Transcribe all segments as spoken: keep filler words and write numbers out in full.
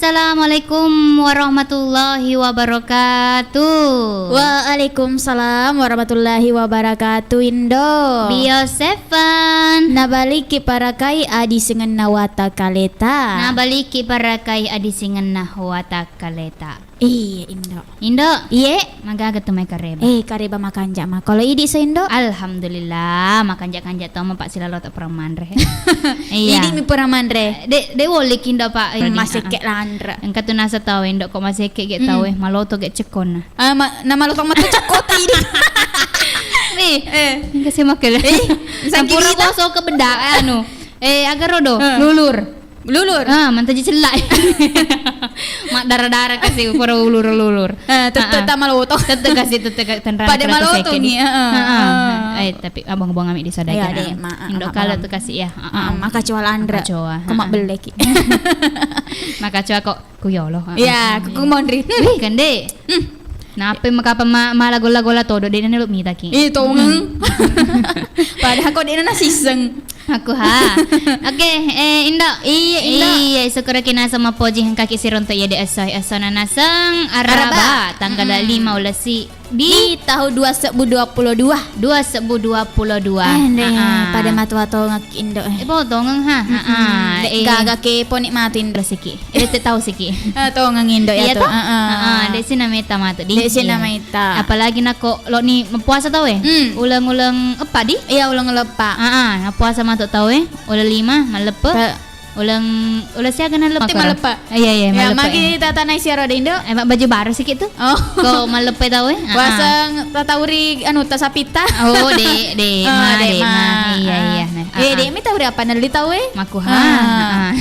Assalamualaikum warahmatullahi wabarakatuh. Waalaikumsalam warahmatullahi wabarakatuh, Indo. Bio Seven. Nabaliki parakai adisingenna watakaleta. Nabaliki parakai adisingenna watakaleta. Iya, Indo. Indo. Iye. Magaga tu mai kareba? Eh, kareba makanja ma. Kalau idi so, Indo? Alhamdulillah, makanja-kanja to mo, Pak, silalo tak pura manre. Iya. Idi mi pura manre. De, de woli kindo, Pak. Hmm, ini, maseke ah, ah. Lanre. Engka tu nasa tau, Indo, kok maseke ge tau, eh, maloto ge cekona. Ah, ma, na maloto matu cekoti idi. Nih. Eh. Engka sih makel. Eh, sampura boso ke beda, anu. Eh, agak rodo, eh. Lulur. Lulur. Ah, mantaji cellak. Mak dara-dara kasi pura ulur-ulur. Eh, tette ah, ah. Tama loto. Tette kasi, tette ka-, tenrana pada maloto ni, heeh. Heeh. Eh, tapi abang-abang ami di saudagar. Iya, deh, ma-, Indo ma-, kala ma-, tu kasi ya. Heeh. Maka coa lanre. Maka coa. Kok mak belleki. Maka coa kok kuyolo. Heeh. Iya, kuku mondri. Wih, kende. Hmm. Nape makapa ma-, mala gola-gola todo, de nelo mitaki. Ih, tongeng. Hmm. Padahal kok de na siseng. Aku ha. Oke, eh, Indo. Iya, Indo. Iya, syukuraki naseng mapoji engkaki sironto iya de esso, essona naseng Araba, Araba. Tanggal lima ulessi di tahun dua sebbu dua puluh dua. Dua sebbu dua puluh dua. Eh, deh, pada matua tongeng Indo, eh. Eh, potongeng ha. Heeh. Dek gaga kepo ni matu Indo siki. Eh, te tau siki. Eh, tongeng Indo ya tu. Iya to? Heeh. Heeh, dek sina meta matu di. Dek sina meta. Apalagi nako lo ni mapuasa tau, eh. Hmm. Uleng-uleng eppa di? Iya, uleng-uleng eppa. Heeh, mapuasa matu tau, eh. Uleng lima, malleppe. Uleng, uleng siaga nalleppe? Maleppe. Iya, iya, ya, maleppe. Magi tata nai siaro de Indo? Eh, mak baju baru siki tu. Oh. Ko maleppe tau, eh? Puasa tatauri anu ta sapita. Oh, de, de, oh, ma, de, de, ma. Ma. Iya, iya. Nah, eh, de mi tauri apa nelli tau, eh? Maku ha. Ah.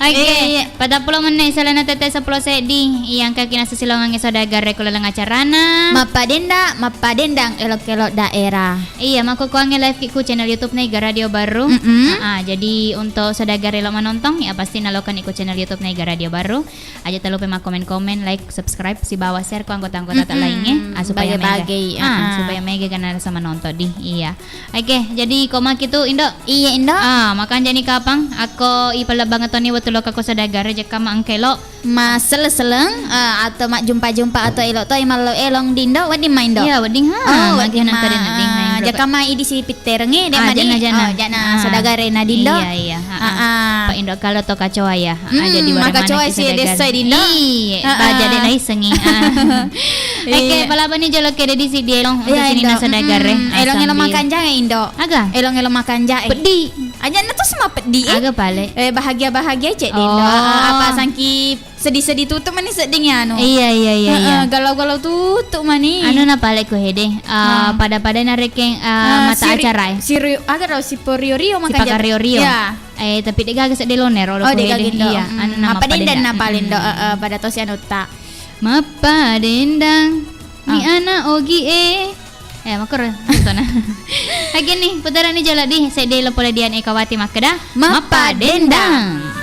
Oke, iya, iya. Pada pulo menit selena tete sepuluh sedi. Iya, engkaki naseng silongangnge saudagar ku laleng acarana. Mappadenda, mappadendang elok-elok daerah. Iya, makkukuangnge live ki ku channel YouTube Naiga Radio Baru. Mm-mm. Ah, jadi untuk saudagar elo manontong, ya pasti nalokan ku channel YouTube Naiga Radio Baru. Aja talupa makkomen-komen, like, subscribe, sibawa share ku anggota-anggota tak lainnya. Mm-mm. Ah, supaya mega. Bage-bage, ah, ah, supaya mega karena rasa menonton di. Iya. Oke, jadi koma kitu Indo. Iya, Indo. Ah, makanjani kapang. Ako ipalebbangetoni wettu lokako saudagar, jekka ma engkelo. Maseleng-seleng, eh, atau majjumpa-jumpa atau elo toi mallo elong di Indo, wedding ma Indo? Iya, wedding ha. Oh, magi wedding nang ma, tadi wedding ma Indo. Jaka ma idi sipitterengnge, de ah, mani. Jana, jana. Oh, jana ah, saudagarena di Indo. Iya, iya. Ha, ha. Ah, ah. Pak Indo kalau to kacoa ya. Ha, mm-mm, jadi maka coa si desa di Indo. Iya, baja de naisengi. Ah. Oke, iya. Palabani jolo kede di si dielong untuk iya, sini Indo. Nasaudagare. Mm-mm. Elong-elong makan jae Indo. Aga? Elong-elong makan jae. Peddi. Aja na to semua peddi, eh. Aga pale. Eh, bahagia-bahagia cek di Indo. Oh. Ah, apa sangki sedih-sedih tutup mani sedding ya anu. Iya, iya, iya, heeh, iya. Galau-galau tutup mani. Anu na pale ku hede, eh, ah, pada-pada narekeng, eh, ah, mata siri-, acara, eh. Siri-, aga ro siporio-rio makanja. Sipakario-rio. Iya. Eh, tapi de gaga sedde lone ro. Oh, de gaga Indo. Iya, mm, anu na mappadendang na pale Indo, mm, eh, eh, pada tosi anu ta. Mappadendang. Mi ah, ana ogi e. Eh, makkoro, contona. Oke nih, putarani jolo di, sedde lo pole Dian Ekawati makkeda, mappadendang. Mappadendang.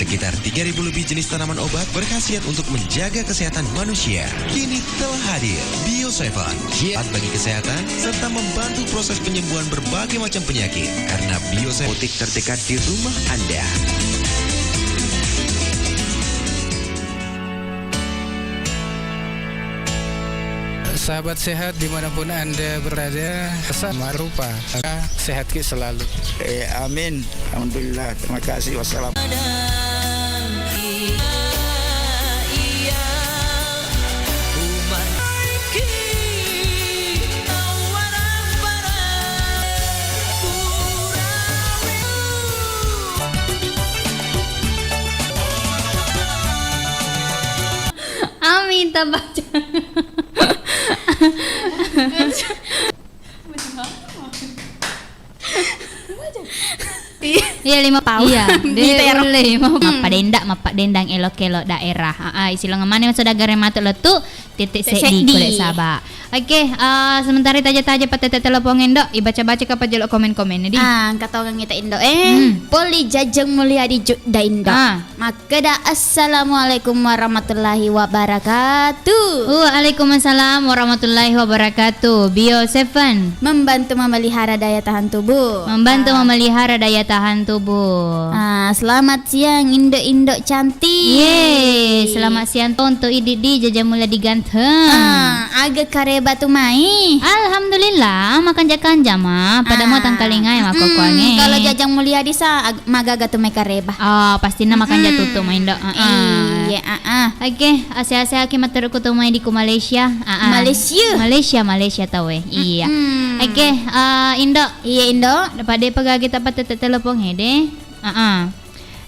Sekitar tiga ribu lebih jenis tanaman obat berkhasiat untuk menjaga kesehatan manusia. Kini telah hadir Bio Seven, kiat bagi kesehatan serta membantu proses penyembuhan berbagai macam penyakit. Karena Bio Seven, apotek terdekat di rumah Anda. Sahabat sehat dimanapun Anda berada, sama rupa, sehat ki selalu. Eh, amin. Alhamdulillah. Terima kasih. Wassalam. Amin, tabaca. Iya, lima tahun. Iya, de' ulle, mau mappadendang, mappadendang elo-kelo daerah. Ah, ah, isilong mane masodagare matu lettu, titik seddi, seddi. Kole saba. Oke, eh, sementara taja-taja patete telepon endo, ibaca-baca kapa jolo komen-komen di. Ah, engka tongengi ta indo, eh. Hmm. Poli Jajang Mulia di Jogja indo. Ah. Makkeda, "Assalamualaikum warahmatullahi wabarakatuh." Waalaikumsalam warahmatullahi wabarakatuh. Bio Seven. Membantu memelihara daya tahan tubuh. Membantu memelihara daya tahan tubuh. Ah, selamat siang, indo-indo cantik. Yeay, selamat siang, Tonto Idi di Jajang Mulia di Ganteng. Ah, aga kareba tu mai? Alhamdulillah, makanja-kanja ma. Pada mau tangkalingai makkukuangnge. Kalau Jajang Mulia di sa, ag-, magaga tu mai kareba. Oh, pastinna makanja tutu mai, Ndo. Heeh. Iya, heeh. Oke, sehat-sehat ki matteru ku tu mai di ku Malaysia. Heeh. Malaysia? Malaysia, Malaysia tau e. Iya. Oke, eh, Indo. Iya, Indo. Pada pegagi tappa tette telepon hede. Heeh.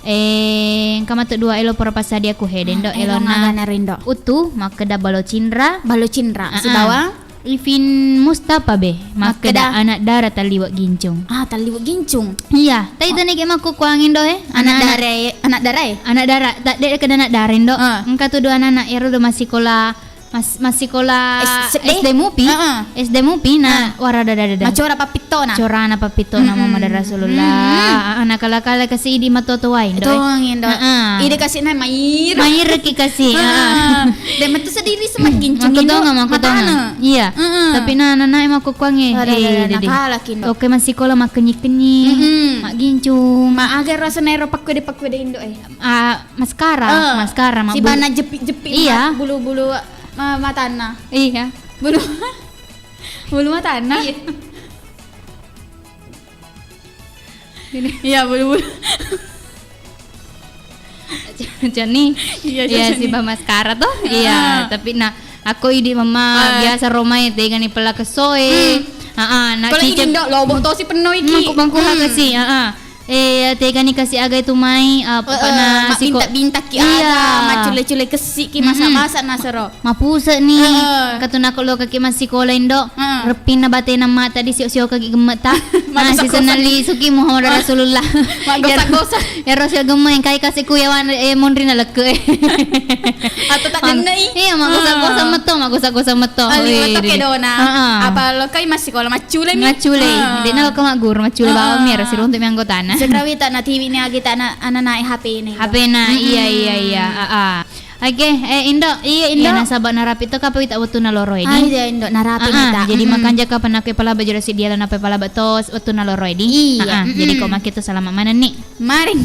Eh, engka matu dua elo pura passadia ku hede, Ndo. Eh, elona Rindo. Utu, makkeda Balo Cinra. Balo Cinra. Heeh. Sibawa? Ivin Mustafa be, makkeda, makkeda anak dara talliwe gincung. Ah, talliwe gincung. Iya, tai tani ke makkukuangngi ndo, eh. Anak dara, anak dara, eh? Anak dara, tak de keda anak dara ndo. Ah. Engka tu dua anak ero do massikola, mas-, massikola S D. S D Mupi. Heeh. S D Mupi, nah, wara dada dada. Macora papittona. Corana papittona Muhammad Rasulullah. Ah, ah, nakala-kala kasi idi matoto wae ndo, eh. Tongi ndo. Heeh. Ide kasi na mair. Mair ki kasi. Heeh. De metu sediri semak gincung. Makkutonga, makkutonga. Iya. Heeh. Tapi na, na, na, makkukuangnge. Ada, ada, ada, eh, dede. Nakala ki ndo. Oke, massikola makkenyi-kenyi, maggincung. Ma aga rasa nero pakkude-pakkude indo, eh. Ah, maskara, maskara, mabbu-, sibana jepi-jepi, iya, bulu-bulu, ma-, matanna. Iya. Bulu, bulu matanna. Iya. Ini. Iya, bulu-bulu. Jani, iya, iya, jani. Siba maskara toh? Iya, tapi nah, aku idi mama biasa romai tegani pella kesoe. Heeh, nak kalau cicep. Ini ndak lobo tosi penno iki. Mangkuk-mangkuk kasi, heeh. Eh, tegani kasi aga itu mai, eh, pernah siko-, bintak-bintak ki aga, macule-cule kesi ki, masak-masak nasero. Mapusek ni. Heeh. Engka tu nako lokaki massikola indo, heeh, reppinna batena mata di sio-sio kaki gemme'ta. Nah, sisenna lisuki Muhammad Rasulullah. Maggosak-gosak. Ero sio gemme engkai kasi ku yawan, eh, monri na lekke. Atau tak gennei. Iya, maggosak-gosak metto, maggosak-gosak metto. Wih, meto kedona. Heeh. Apa lokai massikola maccule mi. Maccule. Heeh. Dena lokka magguru, maccule bawang mi ero siruntu mi anggotana. Sekrawita na tiwi ni agi ta na, anana H P ni. H P na, iya, iya, iya. Heeh. Oke, eh, Indo. Iya, Indo. Iya, nasaba narapi to kapa wita wettu naloroi di. Ah, iya, Indo, narapi mita. Jadi makanja kapa nakke palaba jero siddi ala nappe palaba to wettu naloroi di. Iya. Jadi ko makke to salama manenni. Mari.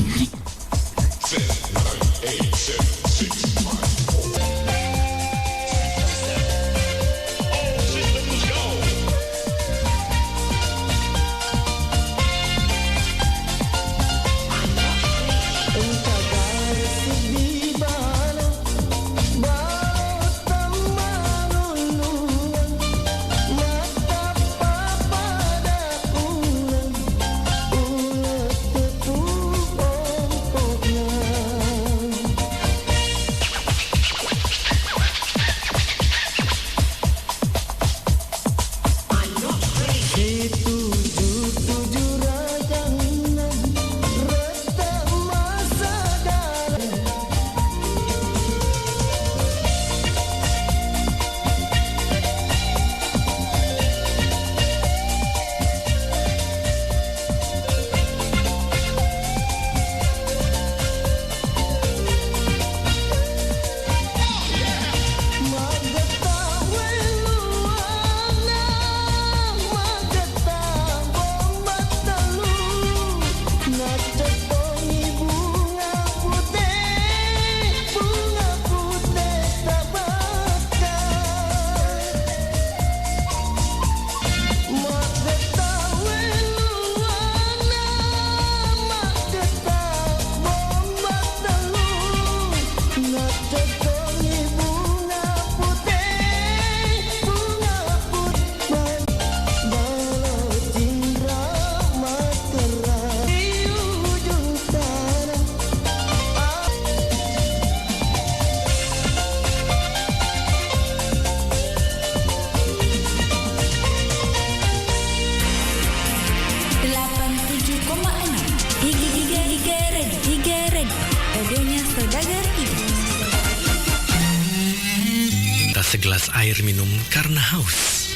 segelas air minum karena haus.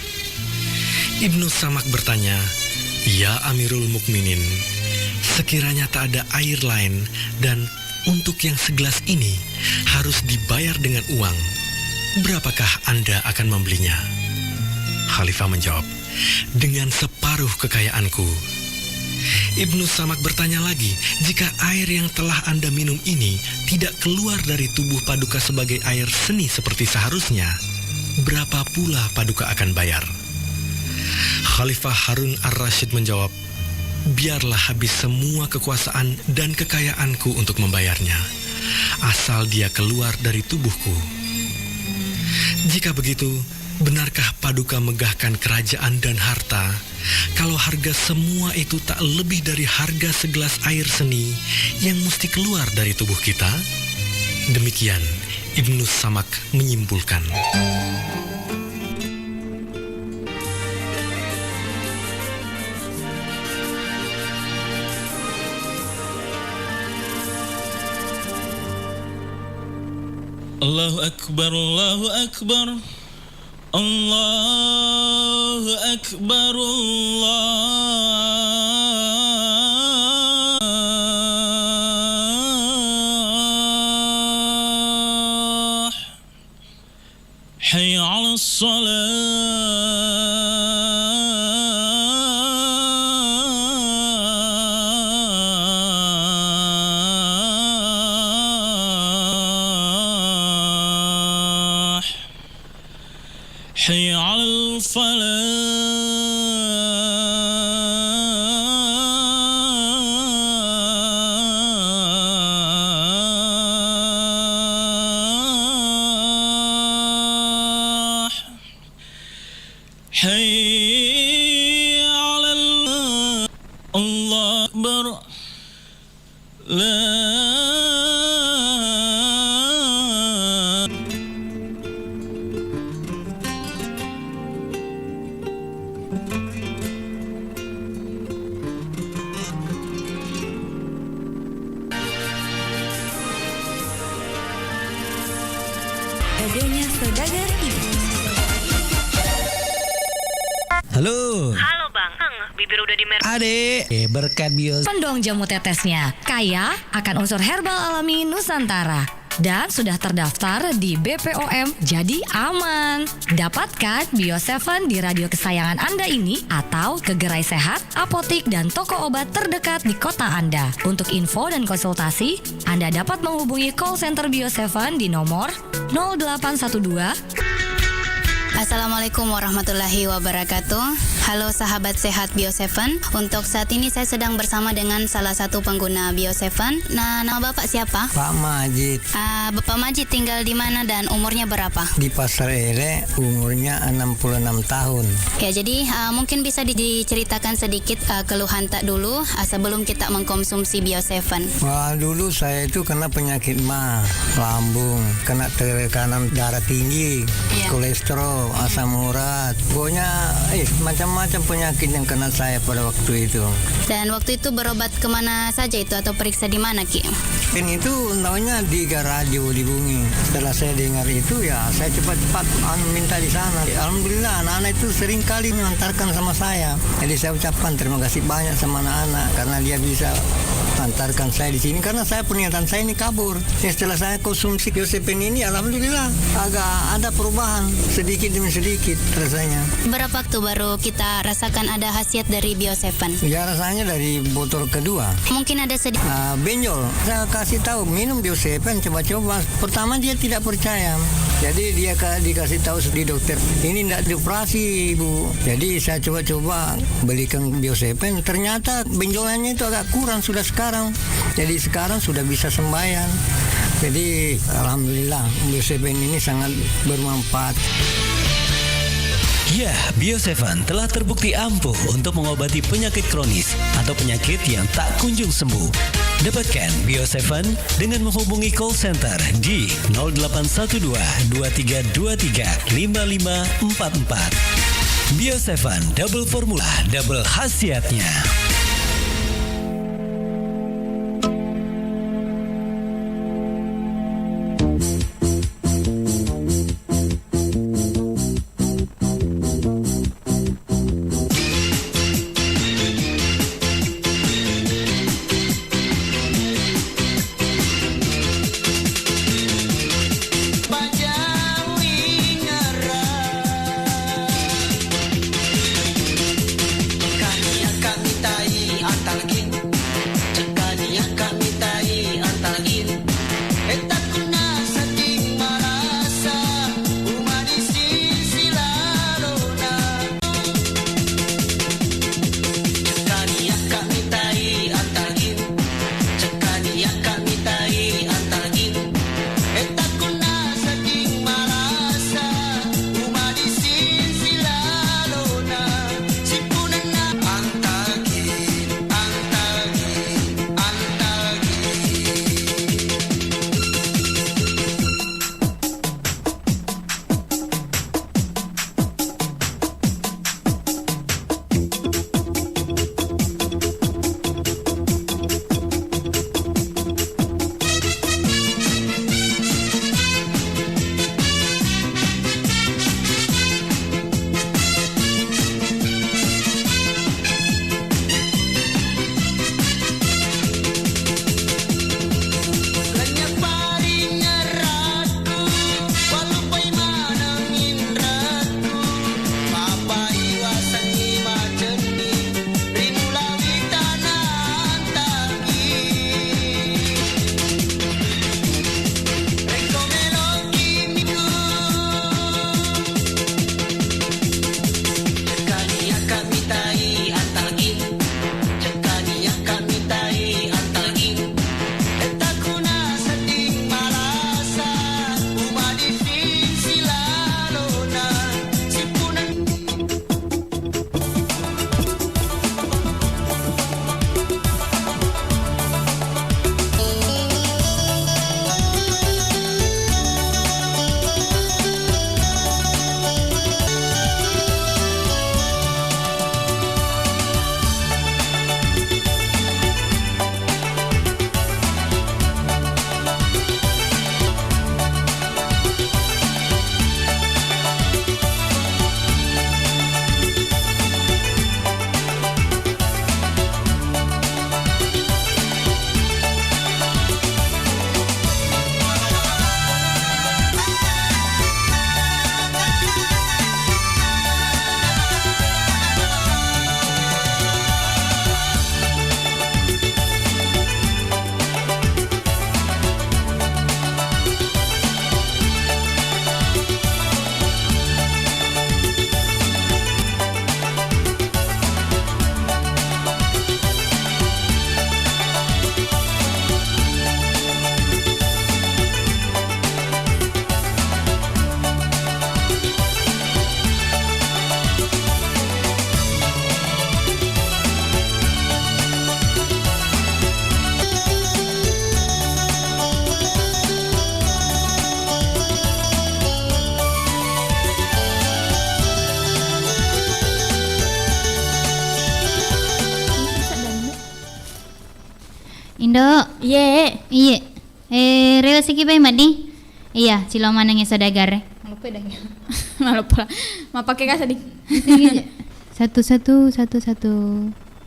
Ibnu Samak bertanya, "Ya Amirul Mukminin, sekiranya tak ada air lain dan untuk yang segelas ini harus dibayar dengan uang, berapakah Anda akan membelinya?" Khalifah menjawab, "Dengan separuh kekayaanku." Ibnu Samak bertanya lagi, "Jika air yang telah Anda minum ini tidak keluar dari tubuh Paduka sebagai air seni seperti seharusnya, berapa pula Paduka akan bayar?" Khalifah Harun Ar-Rasyid menjawab, "Biarlah habis semua kekuasaan dan kekayaanku untuk membayarnya, asal dia keluar dari tubuhku." Jika begitu, benarkah Paduka megahkan kerajaan dan harta, kalau harga semua itu tak lebih dari harga segelas air seni yang mesti keluar dari tubuh kita? Demikian Ibnu Samak menyimpulkan. Allahu Akbar, Allahu Akbar. Allahu Akbar, Allah. Hayya 'alas salah. Hayya 'alal falah. Hayya 'alal, Allahu Akbar. La. Radionya Saudagar Ibu. Halo. Halo, Bang. Bang, bibir udah dimer- Adek, eh, berkat bio. Pendong jamu tetesnya, kaya akan unsur herbal alami Nusantara dan sudah terdaftar di B P O M, jadi aman. Dapatkan Bio Seven di radio kesayangan Anda ini atau ke gerai sehat, apotik, dan toko obat terdekat di kota Anda. Untuk info dan konsultasi, Anda dapat menghubungi call center Bio Seven di nomor nol delapan satu dua. Assalamualaikum warahmatullahi wabarakatuh. Halo sahabat sehat Bio Seven. Untuk saat ini saya sedang bersama dengan salah satu pengguna Bio Seven. Nah, nama Bapak siapa? Pak Majid. Ah, Bapak Majid tinggal di mana dan umurnya berapa? Di Pasar Ele, umurnya enam puluh enam tahun. Ya, jadi, ah, mungkin bisa di-, diceritakan sedikit, ah, keluhan tak dulu, ah, sebelum kita mengkonsumsi Bio Seven. Wah, dulu saya itu kena penyakit ma, lambung, kena tekanan darah tinggi, iya, kolesterol, asam urat. Pokoknya, eh, macam-macam penyakit yang kena saya pada waktu itu. Dan waktu itu berobat kemana saja itu atau periksa di mana, Ki? Dan itu taunya di radio di Bumi. Setelah saya dengar itu, ya, saya cepat-cepat, anu, minta di sana. Alhamdulillah, anak-anak itu sering kali mengantarkan sama saya. Jadi saya ucapkan terima kasih banyak sama anak-anak karena dia bisa antarkan saya di sini. Karena saya, penglihatan saya ini kabur. Ya, setelah saya konsumsi Bio Seven ini, alhamdulillah, agak ada perubahan sedikit demi sedikit rasanya. Berapa waktu baru kita rasakan ada khasiat dari Bio Seven? Ya, rasanya dari botol kedua. Mungkin ada sedikit. Ah, benjol. Saya kasih tahu, minum Bio Seven, coba-coba. Pertama dia tidak percaya. Jadi dia ka-, dikasih tahu di dokter, "Ini ndak dioperasi, Bu." Jadi saya coba-coba belikan Bio Seven. Ternyata benjolannya itu agak kurang sudah sekarang. Jadi sekarang sudah bisa sembahyang. Jadi alhamdulillah, Bio Seven ini sangat bermanfaat. Ya, Bio Seven telah terbukti ampuh untuk mengobati penyakit kronis atau penyakit yang tak kunjung sembuh. Dapatkan Bio Seven dengan menghubungi call center di nol delapan satu dua, dua tiga dua tiga, lima lima empat empat. Bio Seven, double formula, double khasiatnya. Ndok. Iye. Iye. Eh, rewa siki bai maddi. Iya, silo maneng e saudagar e. Maloppo dang. Maloppo. Mappake kasa di. Satu, satu, satu, satu.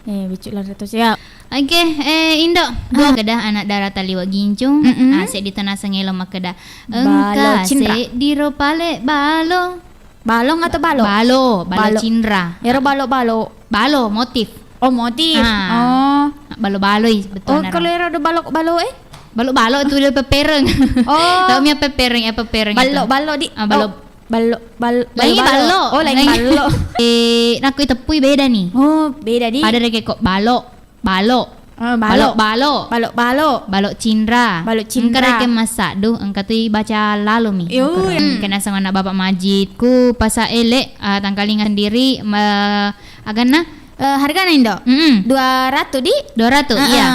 Eh, biccu lari terus ya. Oke, eh, Indo, dua makkeda anak dara taliwe gincung. Mm-mm. Ah, seddi to naseng elo makkeda. Balo engka cinra. Seddi ro pale balo. Balong atau balo? Balo, balo. Balo cinra. Ero balo-balo. Balo, motif. Oh, motif. Ah. Oh. Balo-baloi bettuanna. Oh, kalau ero do balo-balo, eh? Balo-balo itu dia pepereng. Oh. Tau mi pepereng, eh, pepereng itu. Balo-balo di. Ah, balo. Oh, balo, bal-, lain balo. Balo. Oh, lain balo. Eh, nakko iteppui beda nih. Oh, beda di. Pada rekko balo. Balo. Oh, balo. Balo, balo. Balo, balo. Balo cinra. Balo cinra. Engka rekeng massaddu, engka tu ibaca lalo mi. Yo, makkoro. Hmm, kena sama anak Bapak Majid. Ku pasa ele, ah, Tangkalinga sendiri, ma-, aganna? Eh, hargana, Indo? Mm-mm. Dua ratu di? Dua ratu, iya.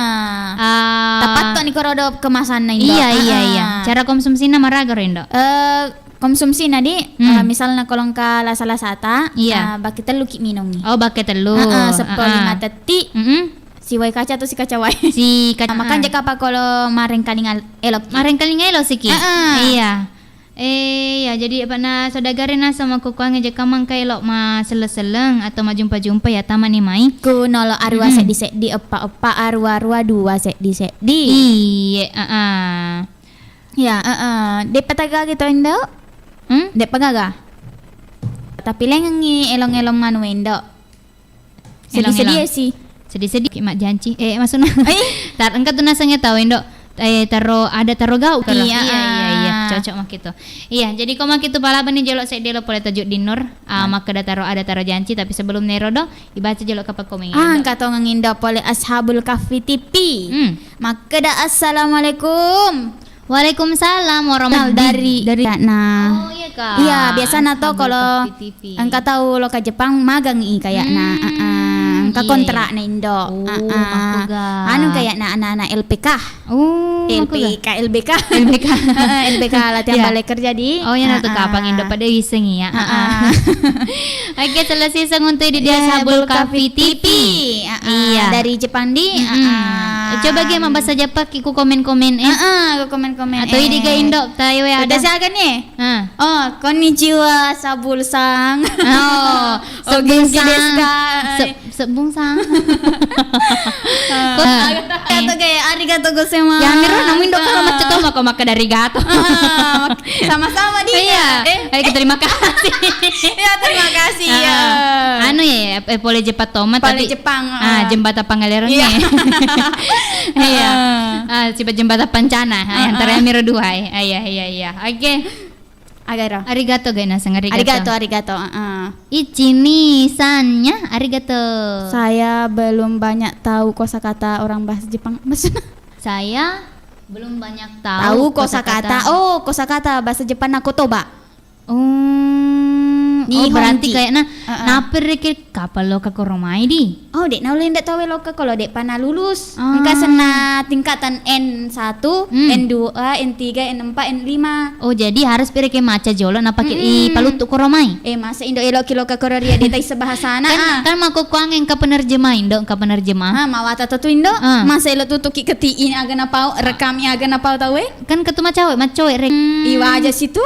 Ah. Tapatto ni korodo kemasanna, Indo. Iya, iya, iya. Ah. Cara konsumsina maraga ro, Indo? Eh, Konsumsina di, hmm, eh, misalna ko engka lasa-lasata, iya, eh, bake tellu ki minongngi. Oh, bake tellu. Heeh, seppo lima tetti. Mm-mm. Siwai kaca atau sikaca wai. Sikaca, ah, makanjaka pa kolo marengkalinga elok ki. Marengkalinga elok siki. Heeh. Iya. Eh, iya, jadi apa na saudagar e naseng makkukkuangnge jaka mangka elok masselleng-selleng atau majumpa-jumpa ya tamani mai. Ku nolo arua, mm-mm, seddi-seddi, eppa-eppa, arua-arua, dua seddi-seddi. Iye, heeh. Ya, heeh. De'pa tagaga to, Indo? Hmm? De'pa gaga. Tapi lengengngi elong-elong anu, Indo. Sedih-sedih elong-elong. Sih. Sedih-sedih ki majjanci. Eh, maksudna. Eh. Tar-, engka tu nasengnge tau, Indo. Eh, taro ada taro gau. Iya, iya, iya, iya. Ah. Cocok makkitu. Iya, jadi ko makkitu palabani jolo seddi lo pole toju dinur. Ah, nah, makkeda taro ada taro janci, tapi sebelum nero do, ibaca jolo kapang komen. Ah, Indo. Engka tongeng Indo pole Ashabul Kahfi T V. Hmm. Makkeda, "Assalamualaikum." Waalaikumsalam warahmatullahi dari, dari Kak, nah. Oh, iya, Kak. Iya, biasana to kalau T V. Engka tau loka Jepang magang i kayakna. Hmm, heeh. Engka, iya, kontrak, iya, na Indo. Oh, heeh. Makkuga. Anu kayakna anak-anak L P K. Oh, makkuga. L P K, L B K. L B K. Heeh, L B K latihan, iya, balai kerja di. Oh, iya, natu, heeh, kapang Indo pada wiseng iya. Heeh. Heeh. Oke, selesai seng untuk di, iya, Ashabul Kahfi T V. Heeh. Iya. Dari Jepang di. Mm-mm. Heeh. Coba ge mabbahasa Jepang ki ku komen-komen, eh. Heeh, ku komen-komen. Atau idi ga Indo, tayo ya ada. Udah siaga nih? Heeh. Oh, konnichiwa, Sabul-sang. Oh, Sabul-sang. O genki desu ka? Se-, Sebung sang. Ko-, ah, arigato ge, arigato gozaimasu. Ya, miro namu Indo kan macca to mako makkeda arigato. Ah, mak-, sama-sama di. Iya. Eh. Eh, terima kasih. Ya, terima kasih, ya. Ah, anu ya, eh, pole Jepang toma, pole tapi Jepang, ah, ah, jembatan Pangalereng, iya, ya. Iya. Ah. Ah, siba jembatan Pancana, ah, ah, antara, ah, miro dua, eh. Ah, iya, iya, iya. Oke. Agaro. Arigato ga naseng, arigato. Arigato, arigato, heeh. Ichini-san-nya, arigato. Saya belum banyak tahu kosakata orang bahasa Jepang. Maksudnya? Saya belum banyak tahu kosakata. Tahu kosakata. Oh, kosakata bahasa Jepang na kotoba. Oh, oh, berarti kayakna, heeh, naperreke kapang loka koromai di. Oh, de' naulle nda tauwe loka kolo de'pa nalulus. Ah. Engka senna tingkatan N satu, hmm, N dua, N tiga, N empat, N lima. Oh, jadi harus pireke maca jolo napake, mm-mm, ipaluttu koromai. Eh, masa Indo eloki loka koro ria de' taisse bahasana. Kan, ah, kan makkukkuangnge engka penerjemah Indo, engka penerjemah. Ah, mawata to tu Indo. Ah. Masa elo tutuki keti'i aga napau, rekami aga napau tauwe? Kan ketu macawe, macowe rek. Hmm. Iwaja situ.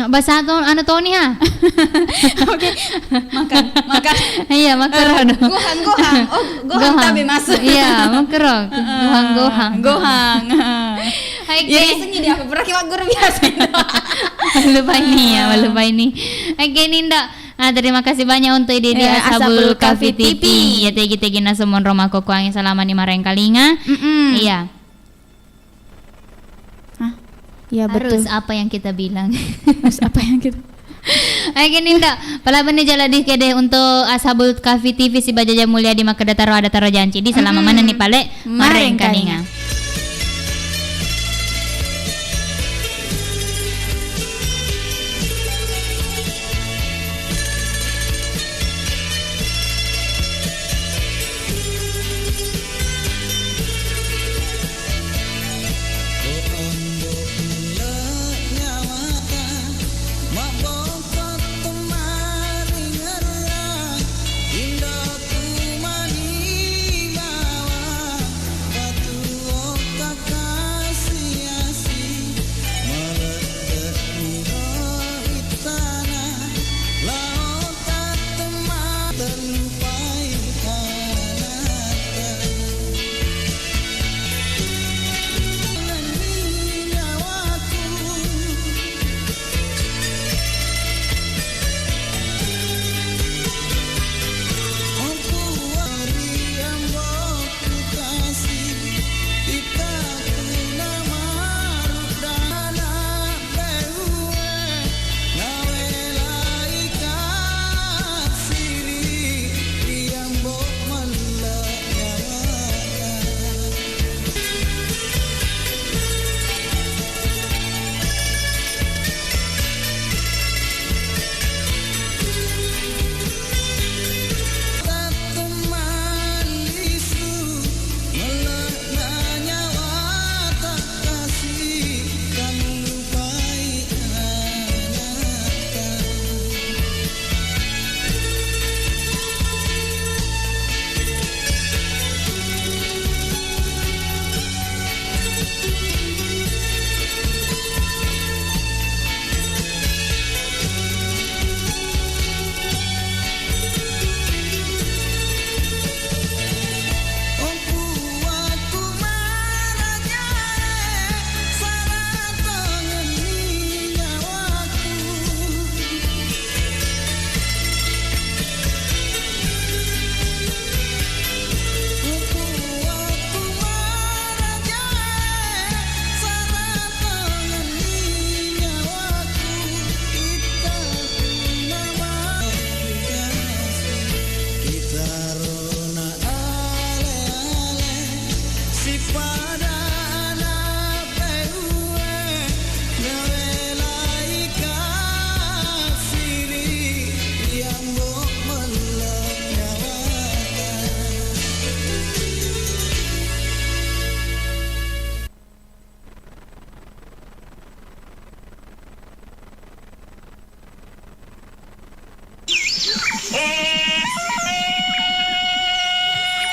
Bahasa aku anu toni ha. Oke. Makan, makan. Iya, makan. Eh, gohang, gohang. Oh, gohang, gohang tabe masuk. Iya, makan. Heeh. Gohang, gohang. Gohang. Heeh. Hai, iya, oke. Biasanya dia aku pernah kiwak guru biasa itu. Lupa ini ya, lupa ini. Oke, Ninda. Ah, terima kasih banyak untuk ide-ide, eh, Ashabul Kahfi T V. Ya, tegi-tegi nasemonro makkukkuangnge selama ni marengkalinga. Mm-mm. Iya. Hah? Iya, betul. Harus apa yang kita bilang. Harus apa yang kita Oke, Ninda. Pala benni jala di kede untuk Ashabul Kahfi T V sibaja jam mulia di makkeda taro ada taro janci di selama, mm-mm, manenni pale marengkalinga.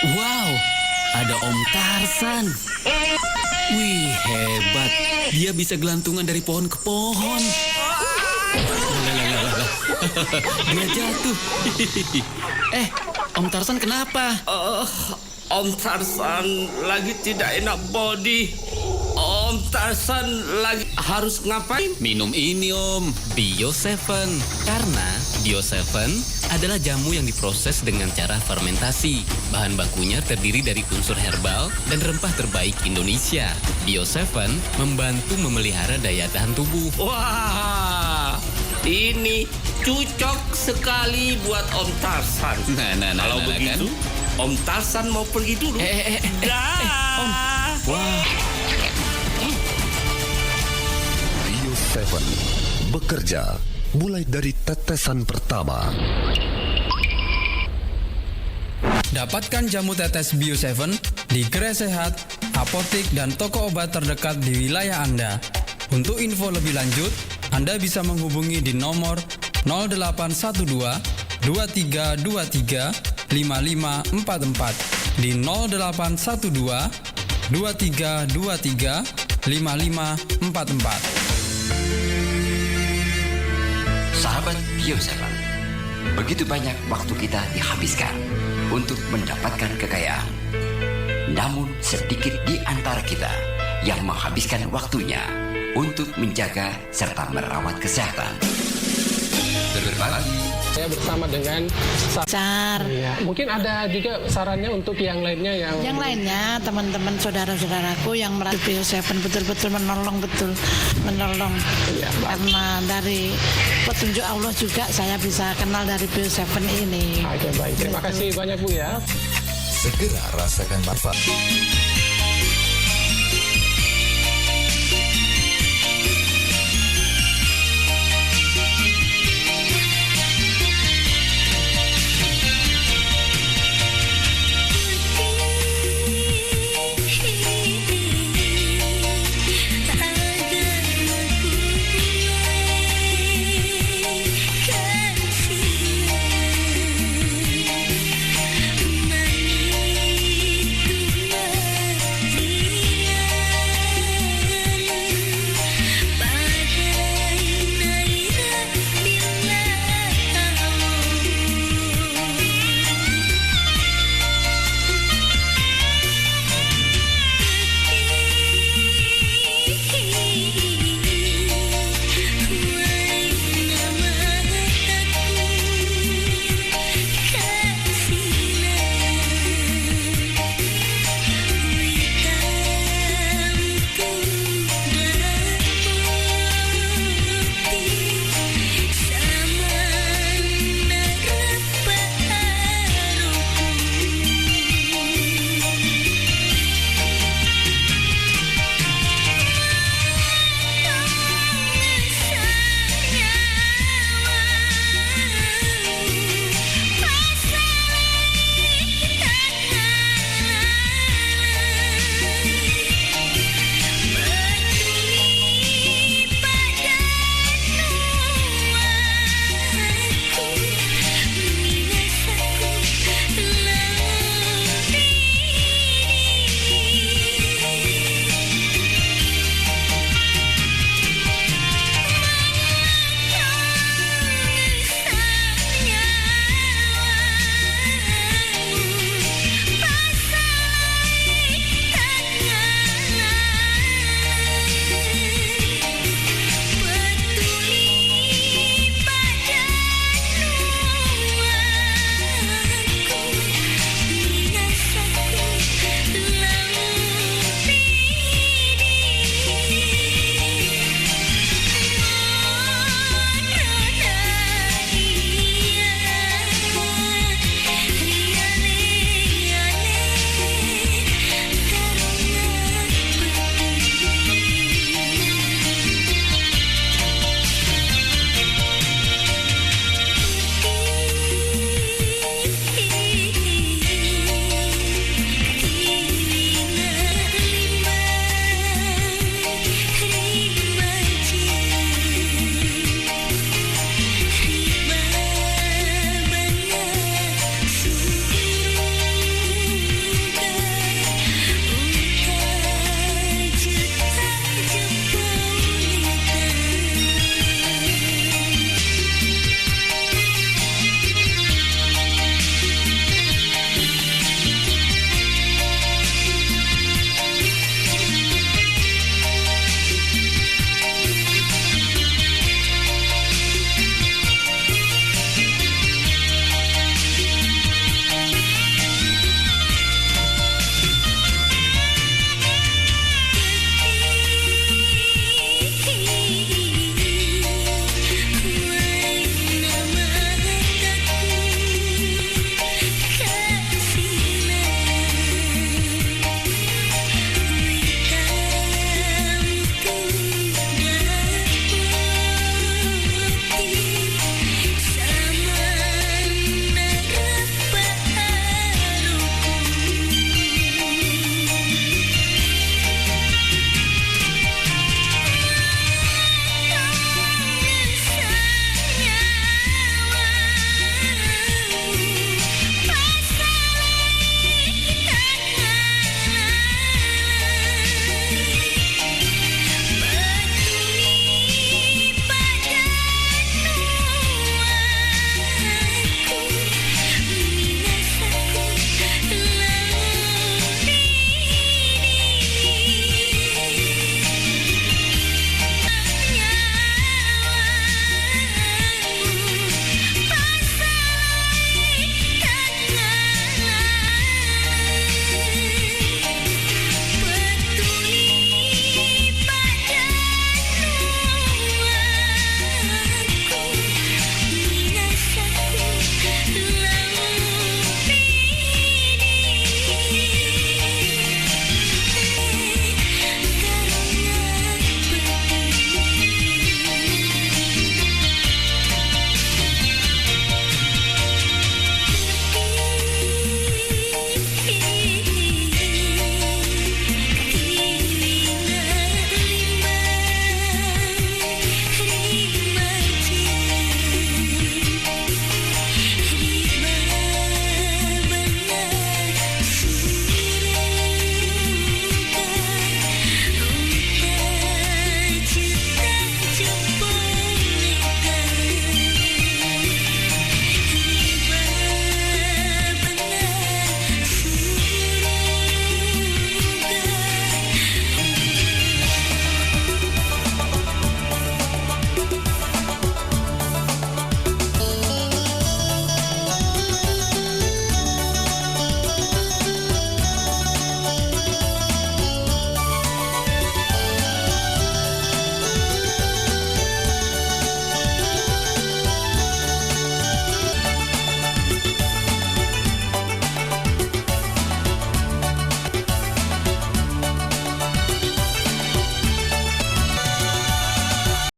Wow, ada Om Tarsan. Wih, hebat. Dia bisa gelantungan dari pohon ke pohon. Dia jatuh. Eh, Om Tarsan kenapa? Om Tarsan lagi tidak enak body. Om Tarsan lagi harus ngapain? Minum ini, Om, Bio Seven. Karena Bio Seven adalah jamu yang diproses dengan cara fermentasi. Bahan bakunya terdiri dari unsur herbal dan rempah terbaik Indonesia. Bio Seven membantu memelihara daya tahan tubuh. Wah, ini cocok sekali buat Om Tarsan. Nah, nah, nah, Kalau nah, begitu, kan? Om Tarsan mau pergi dulu. Eh, eh, eh, eh, Dah. eh, Om. Wah. Bio Seven bekerja mulai dari tetesan pertama. Dapatkan jamu tetes Bio Seven di gerai sehat, apotik, dan toko obat terdekat di wilayah Anda. Untuk info lebih lanjut, Anda bisa menghubungi di nomor nol delapan satu dua, dua tiga dua tiga, lima lima empat empat, di nol delapan satu dua, dua tiga dua tiga, lima lima empat empat. Sahabat Bio Seven, begitu banyak waktu kita dihabiskan untuk mendapatkan kekayaan. Namun sedikit di antara kita yang menghabiskan waktunya untuk menjaga serta merawat kesehatan. Berbagi Saya bersama dengan sa- Car. Iya. Mungkin ada juga sarannya untuk yang lainnya yang Yang lainnya, teman-teman, saudara-saudaraku yang merasa Bio Seven betul-betul menolong, betul menolong. Iya, baik. Karena dari petunjuk Allah juga saya bisa kenal dari Bio Seven ini. Oke, baik. Terima kasih banyak, Bu, ya. Segera rasakan manfaat.